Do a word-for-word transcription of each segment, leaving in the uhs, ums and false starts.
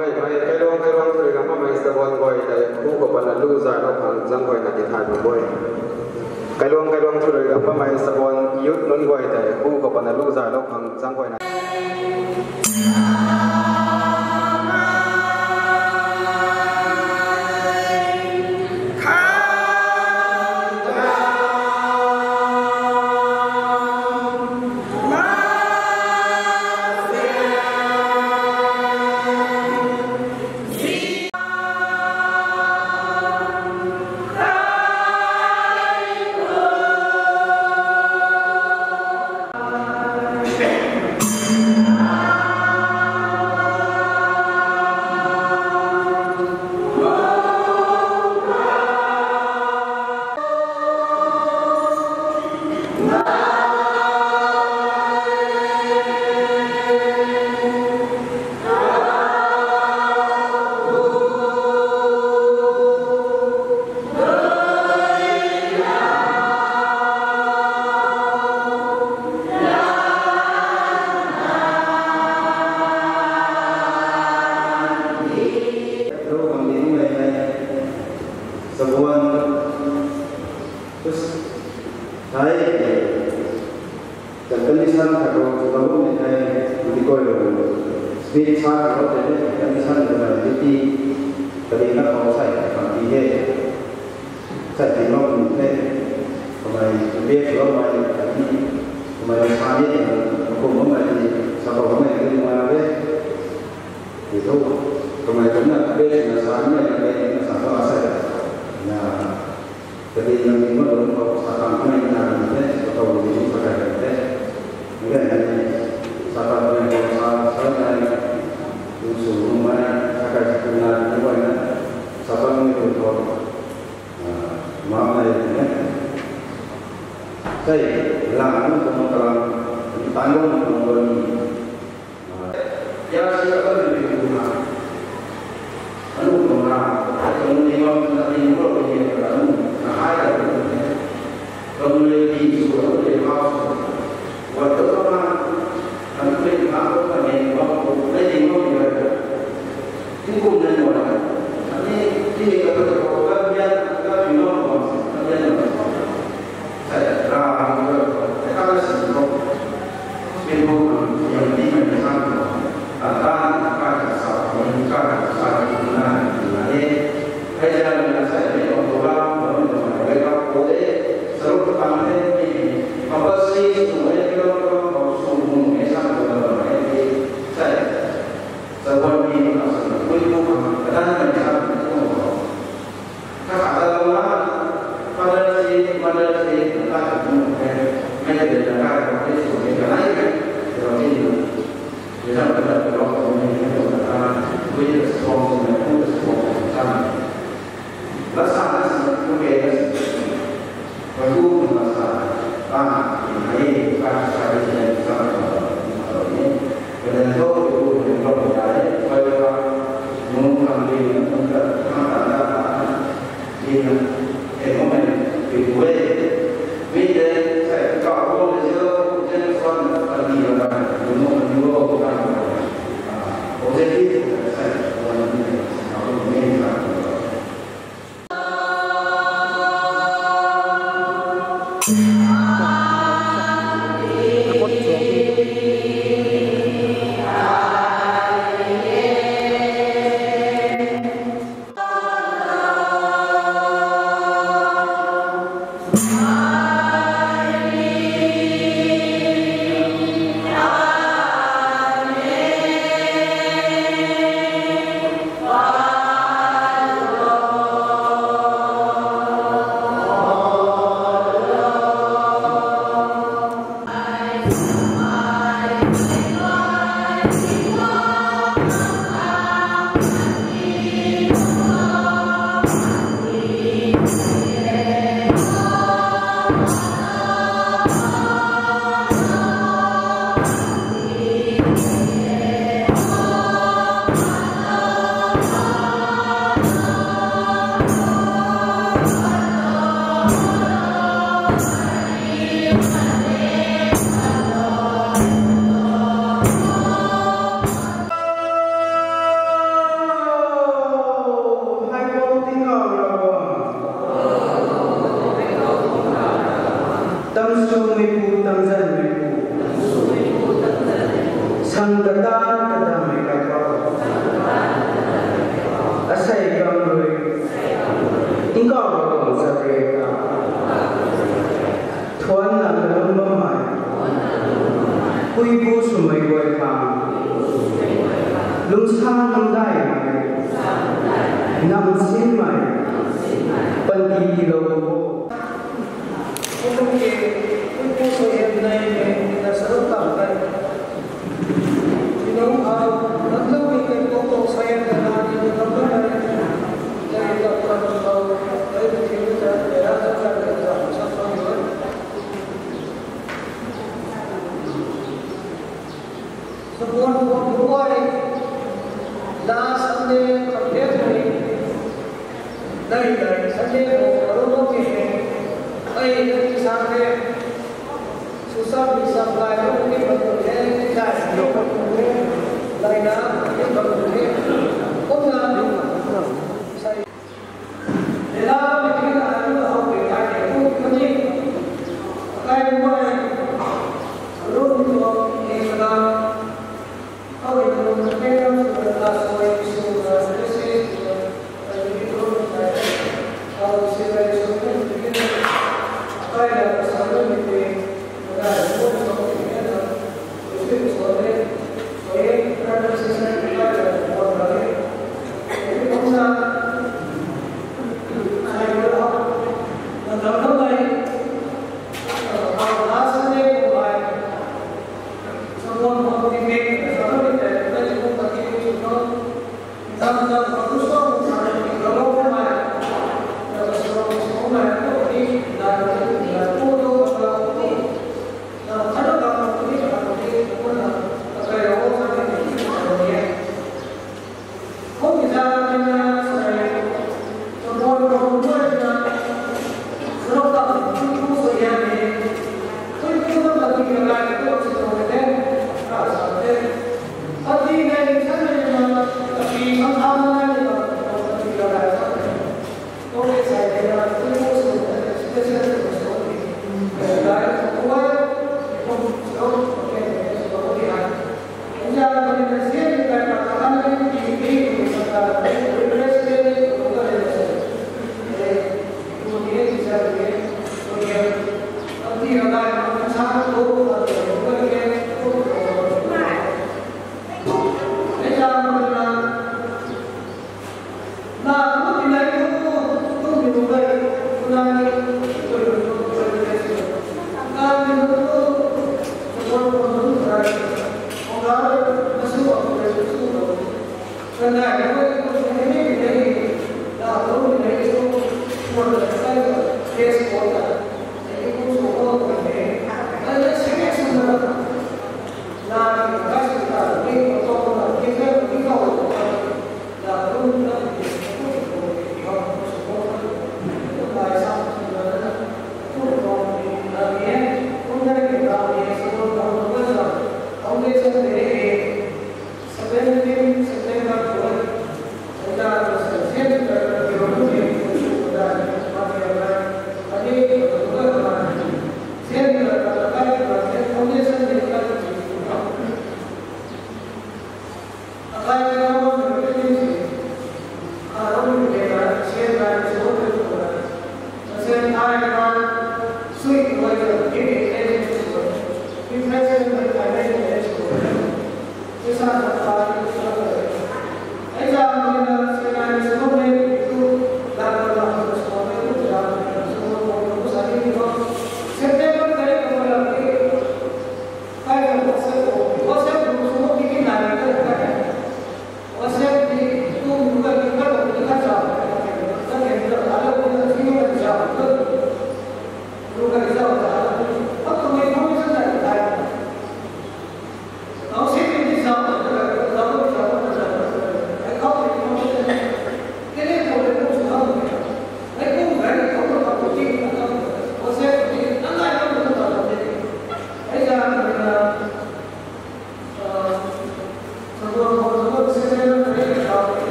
Kailuang, kailuang, kailuang, thui ram pamei sabon guay tei, hu khou patna lu zay lou khang zang guay na tithay bam bui. Kailuang, kailuang, thui ram pamei sabon youth nunc guay tei, hu khou patna lu zay lou khang zang guay na. Sabon, terus, hai, condition khat rui, sw bam bammei hei, mei koi rui, speed sa khat rui, condition khat rui, duty, kadi na khou sai khat kan ti he. Sai ti lou kum the, kamei, base lou mei, kadi, kamei sa ni, kum bammei, sa bam bammei, kadi mei na de. Ti thu, kamei kumna base na sa ni, kadi na sa bam sai. Na, Kadi nang ni ma lung khou sa tang mei na ni the, sa tau ni sa kai ni the. Ngan nang ni sa tang mei khou sa, sa nai, lung sw lung mei, sa kai sa tang na ni guay na, sa tang ni lung khou, ah, ma mei ni the. Sai, lang lung khou ma kalam, tan lung khou ma ni. Kum na nuai. Ani ti ka ka ka bian ka bian nuai. Sa ra ka ka si ko. Sui bu yang ti mai sa ko. Ta ta ka ka sa ko ka ka sa ko na na e. Hai ja na sa ni ko la ko na ka ko de. Sa ru ta ne ni. Ka ba si ko ne ko ko su mu ne sa ko na e. Sa. Sa wan ni na sa ko ko ka ta na sa ko. Kha kha ta lou na, Father's Day, Mother's Day, na ta ta kum khe, mei tei na kha kha khe sw khe kanei khe, tei lou ni na. Tei zam ta ta lou kha mei khe lou na ta, we the strong, we the strong, ta. Lasa na si, okay, na si. Kaipu lasa, ta, hei, ka sa, hei, sa, sa, sa, sa, ni. Kaniw thu, kaipu, kaniw thu, kaipu, kaipu, nung, kang, di, nung, ka, ka, ka, ka, ka, di, na, e, mo, me, kaipu, e. Mi, de, sa, ka, ko, le, zero, ten, one, ka, di, ka, ka, nung, nung, ka, ka, ka, positive, sa, one, ni, sa, ni, sa, Tamsumeipu, tamzanmeipu. Sang katan katanmei kaipouc. Asei kam rui. Tingkauh Ravguangc zatriak ta. Thuanna kalum bammei. Puipu swmei guay khang. Lungsa nungdaimei. Namsinmei. Panty tiilou bo. Kumna ki, puipu suaihiam nei mei na saruk tam tei. Tinung khou, namlou mei tei kou kou suaihiam na na ni namlou mei. Tei kap kap khou, tei bu thiu ta, tei ra sa sa tei sa sa sa ni. Support for Mumbai, last Sunday, Sunday, nai nai Sunday ko, aro ko ki hai, ai nai ki sa the, susab ni sab lai ko ki batu the, ki sa si ko batu the, lai na ki batu the, ko na sai.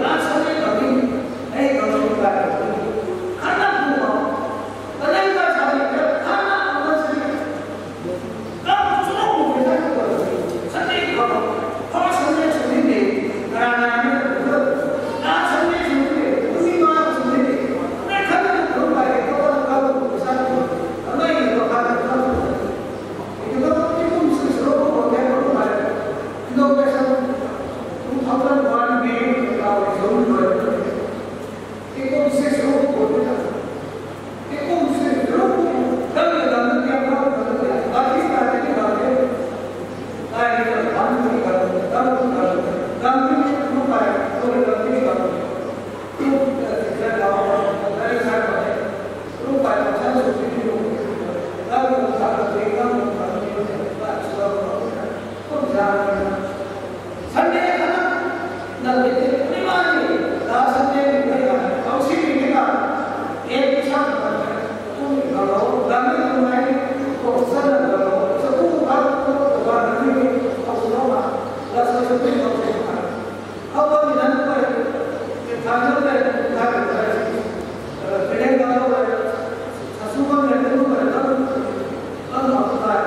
Last Sunday khou ni, ei khou ni kai khou ni, khatna bu khou, kanei ka sa ni, khatna bu khou si, Sunday khou na, na de de ni mai, na Sunday ni mai ka, kau si ni ni ka, e ki sa ka, tu ni ka lo, na ni tu mai, ko sa na ka lo, sa tu ka, ko ka ni, ko sa na, na sa sa ni ko sa na. How about ni na tu mai, ke tha na de, tha na de, eh, ke na lo de, sa su ka de, tu mai na, na na tu mai.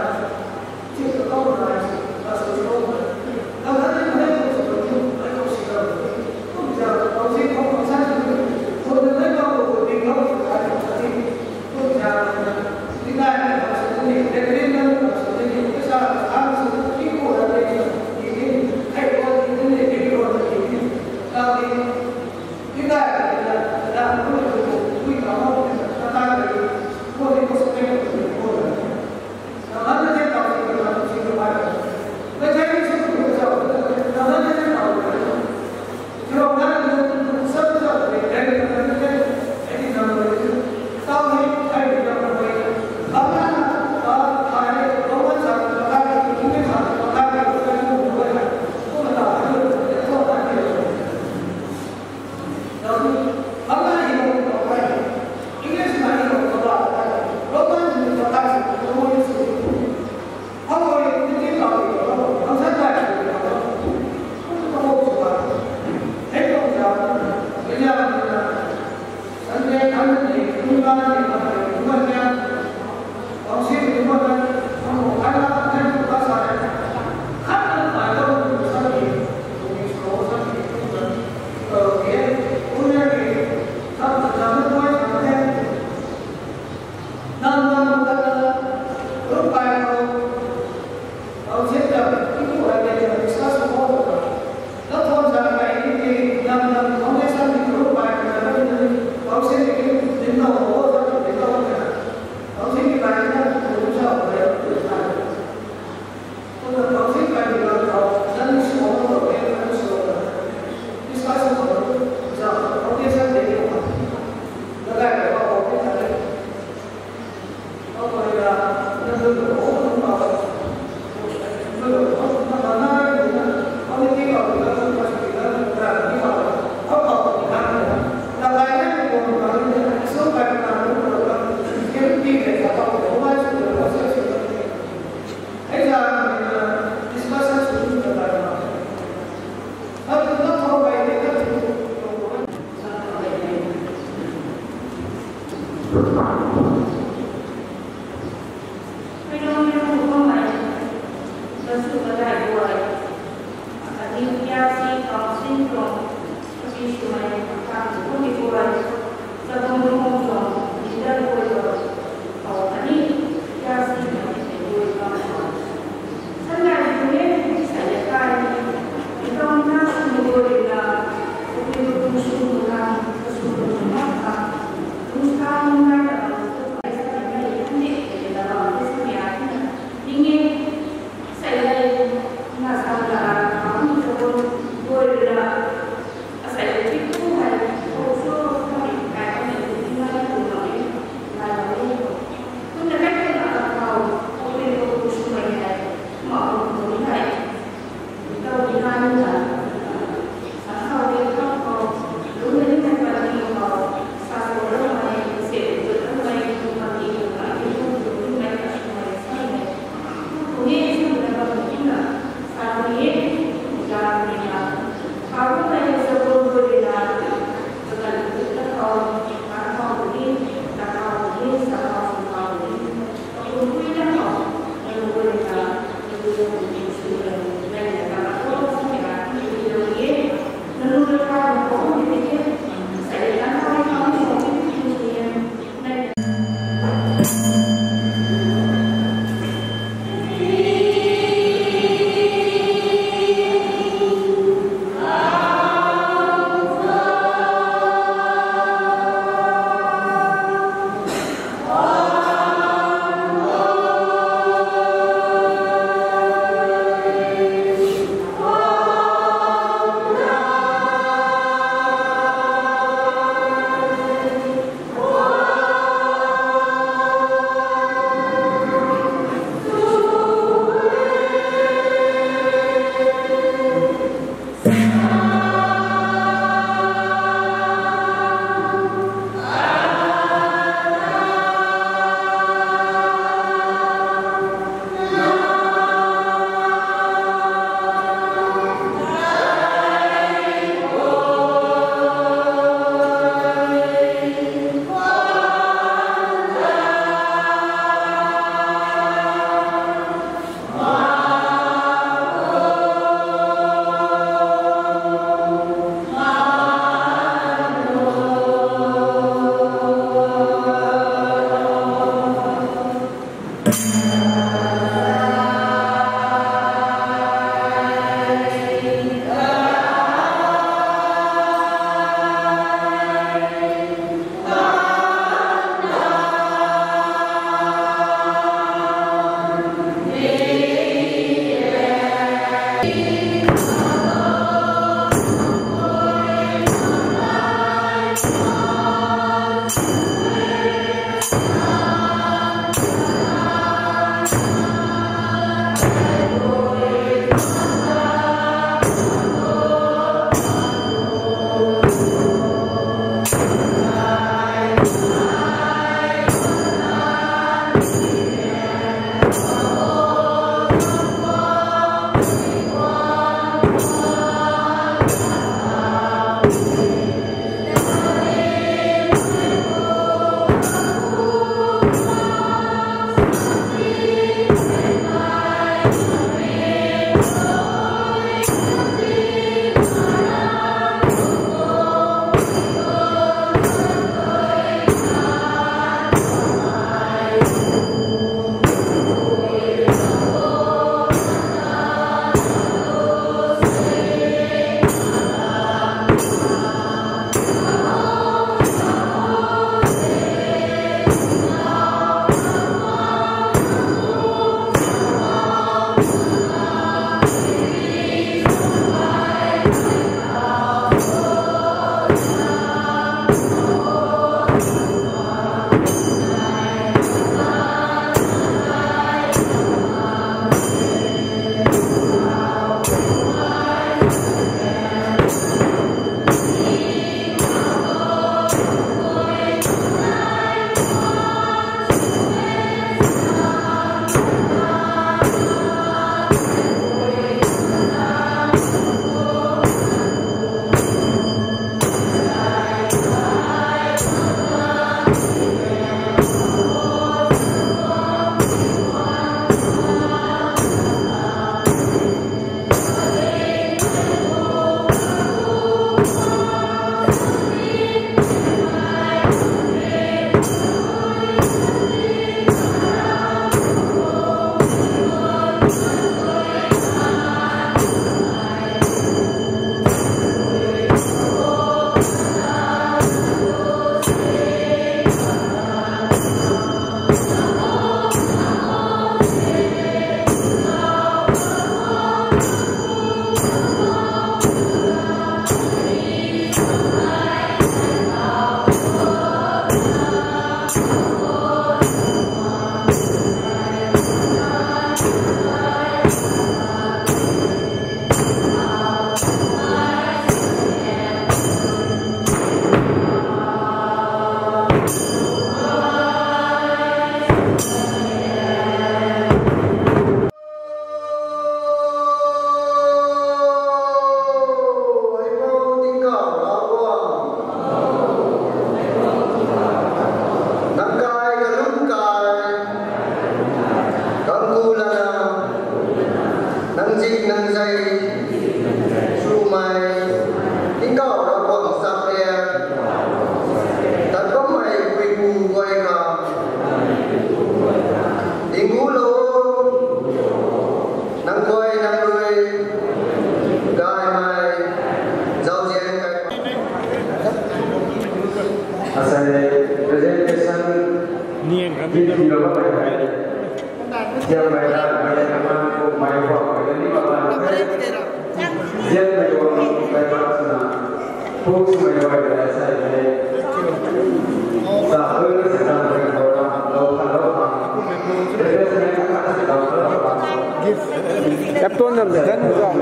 Captain nam zan zau.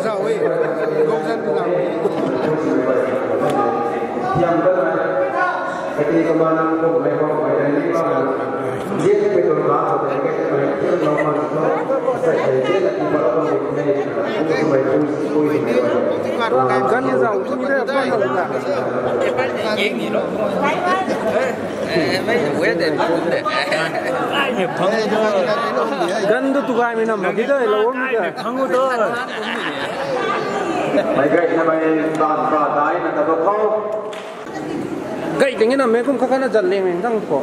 Zau e. Gou zan zau. Gan zau tu ni de, gan tu tu gay mei nam mak ki de, lou mi de. Mei gay na mei tan ka dai na ta khou. Gay ting na mei kum kha kha na zan leng mei tang khou.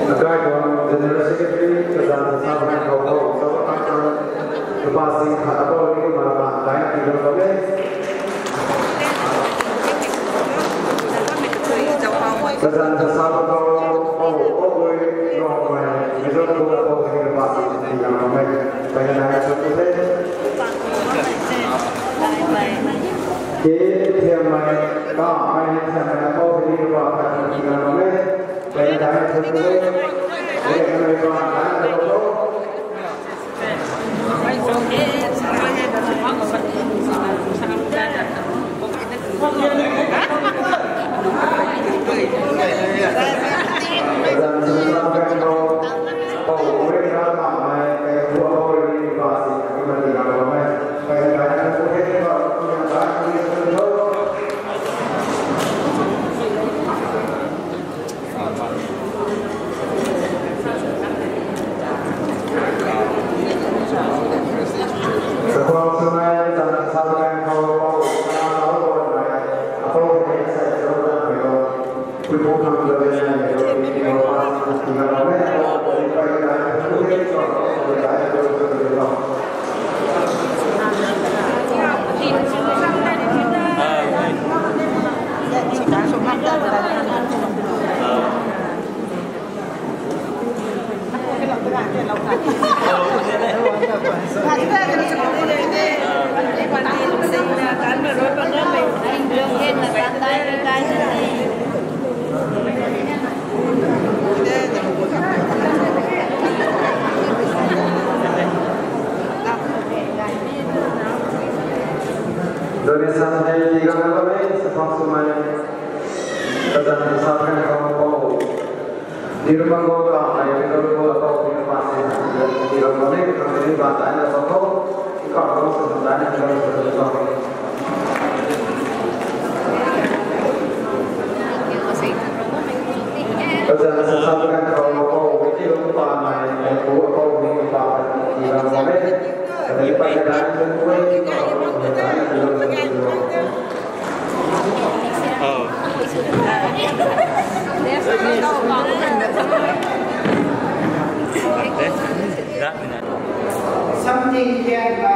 Akai tuang General Secretary, kazan sa sa bang khou khou, sa bang khou, kapa sing khat apou ni kumna bang dai na pi lou bam e. Kazan sa sa bang khou, khou, khou, khou, khou, khou, Mizo khou apou ni kapa sing khat pi lou bam e. Pai na dai na sa tu the. Ke, thiam mei, ka mei, thiam mei apou ni kapa sing khat pi lou bam e. Donation hei tii gam na bam e, sa phang swmei. Kazan sa phang khou pou. Nirmang khou ka mei, nirmang khou ka pou, nirmang si na. Tii gam bam e, kazan ni ba tai na bam khou. Ka pou sa tai na bam khou. Kazan sa sa phang khou pou, nirmang khou ka mei, nirmang khou ka pou, nirmang si na. Tii gam bam e. Something can